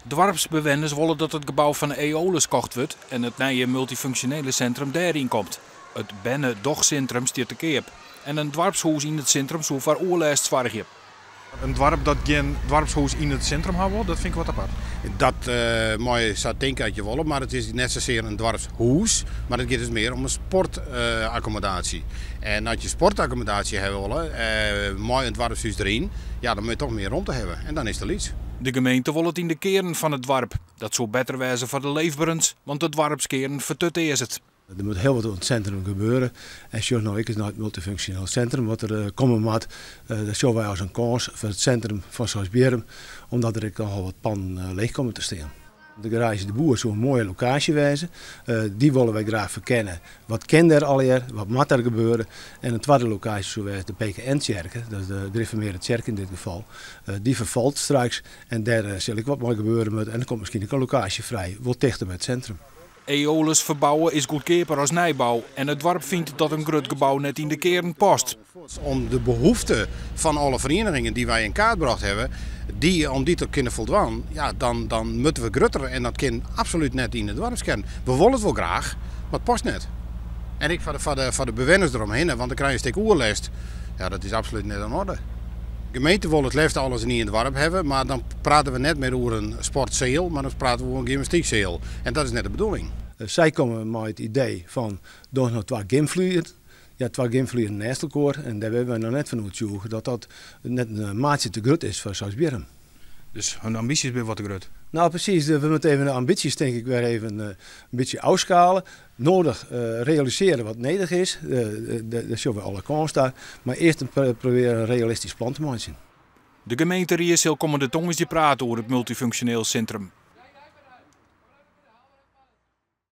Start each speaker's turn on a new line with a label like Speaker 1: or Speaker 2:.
Speaker 1: Doarpsbewenners wolle dat it gebou fan Aeolus kocht wurdt en it nije multyfunksjonele sintrum dêryn komt. It berne-dochsintrum stiet te keap en in doarpshûs yn it sintrum soe foar oerlêst soargje. In doarp dat gjin doarpshûs yn it sintrum ha wol, dat fyn ik wat apart.
Speaker 2: Dat meie je sa tinke as je wolle, mar it is net sasear in doarpshûs, mar it giet dus mear om in sportakkommodaasje. En as je sportakkommodaasje hawwe wolle, mei in doarpshûs deryn, ja, dan moat je toch mear romte hawwe en dan is it te lyts.
Speaker 1: De gemeente wol it yn de kearn fan it doarp. Dat soe better wêze foar de leefberens, want de doarpskearn fertutearzet.
Speaker 3: Der moat hiel wat oan it sintrum gebeure. En sjoch no ek ris nei it multyfunksjoneel sintrum wat der eh, komme moat. Eh, dat sjogge wy as in kâns foar it sintrum fan Seisbierrum, omdat der ek nochal wat pannen eh, leech komme te stean. De garaazje De Boer soe in moaie lokaasje wêze. Dy wolle wy graach ferkenne. Wat kin dêr allegear? Wat moat der gebeure? En in twadde lokaasje soe wêze de PKN-tsjerke, dat is de Gereformeerde Tsjerke yn dit gefal. Dy ferfalt straks en dêr sil ek wat mei gebeure moatte. En der komt miskien ek in lokaasje frij, wol tichter by it sintrum.
Speaker 1: Aeolus ferbouwe is goedkeaper as nijbou en it doarp fynt dat in grut gebou net yn de kearn past.
Speaker 2: Om de behoefte fan alle ferienigingen dy't wy yn kaart brocht hawwe, dy, om dy te kinne foldwaan, ja, dan, dan moatte we grutter en dat kin absolút net yn de doarpskearn. We wolle it wol graach, mar it past net. En ek foar de, foar de, foar de bewenners deromhinne, want dan krije je in stik oerlêst. Ja, dat is absolút net oan orde. De gemeente wol it leafst alles yn ien doarp hawwe, mar dan prate we net mear oer in sportseal, mar dan prate we oer in gymnastykseal. En dat is net de bedoeling.
Speaker 3: Sy komme mei it idee fan doch no twa gymflieren. Ja, twa gymflieren neist elkoar en dêr binne wy noch net fan oertsjûge dat dat net in maatsje te grut is foar Seisbierrum.
Speaker 1: Dus hun ambysjes binne wat te grut?
Speaker 3: Nou precies, we moeten even de ambities denk ik weer even een beetje afschalen. Nodig realiseren wat nedich is, dêr sjogge we alle kâns ta. Mar earst probearje in realistysk plan te meitsjen.
Speaker 1: De gemeenterie sil kommende tongersdei prate oer it multyfunksjoneel sintrum.